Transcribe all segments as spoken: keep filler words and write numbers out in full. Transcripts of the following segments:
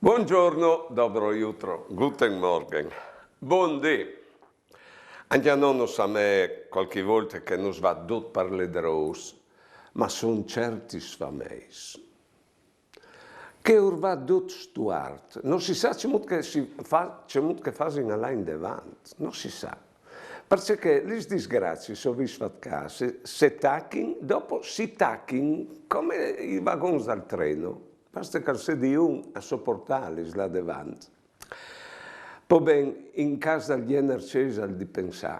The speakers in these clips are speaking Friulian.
Buongiorno, dobro jutro, guten Morgen, bundì. Ancje a nô nus somee cualchi volte che nus va dut par ledrôs, ma a son ciertis fameis che ur va dut stuart, no si sa cemût che si fa, cemût che fasin a lâ indevant, no si sa. Parcè che lis disgraciis, o vês fat câs, se, se tachin, dopo si tachin come i vagons dal treno, baste che al sedi un a soportâlis là devant. Po ben, in câs dal gjenar ce isal di pensâ?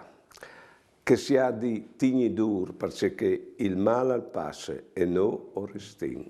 Che si à di tignî dûr, parcè che il mâl al passe e nô o restìn.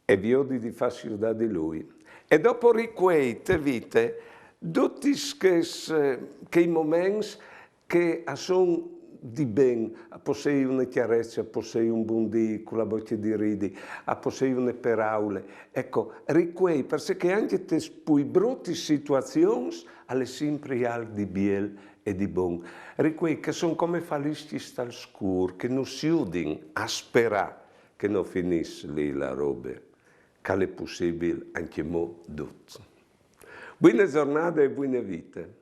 E viodi di fâsi judâ di lui. E dopo ricuei te vite dutis chês, eh, chei moments che a son di ben, a pò sei une cjarece, a pò sei un bundì cu la bocje di ridi, a pò sei une peraule. Eco, ricuei, parcè che ancje tes plui brutis situazions al è simpri alc di biel e di bon. Ricuei che a son come faliscjis tal scûr, che nus judin a sperâ che no finìs li la robe, che al è pussibil ancjemò dut. Buine zornade e buine vite.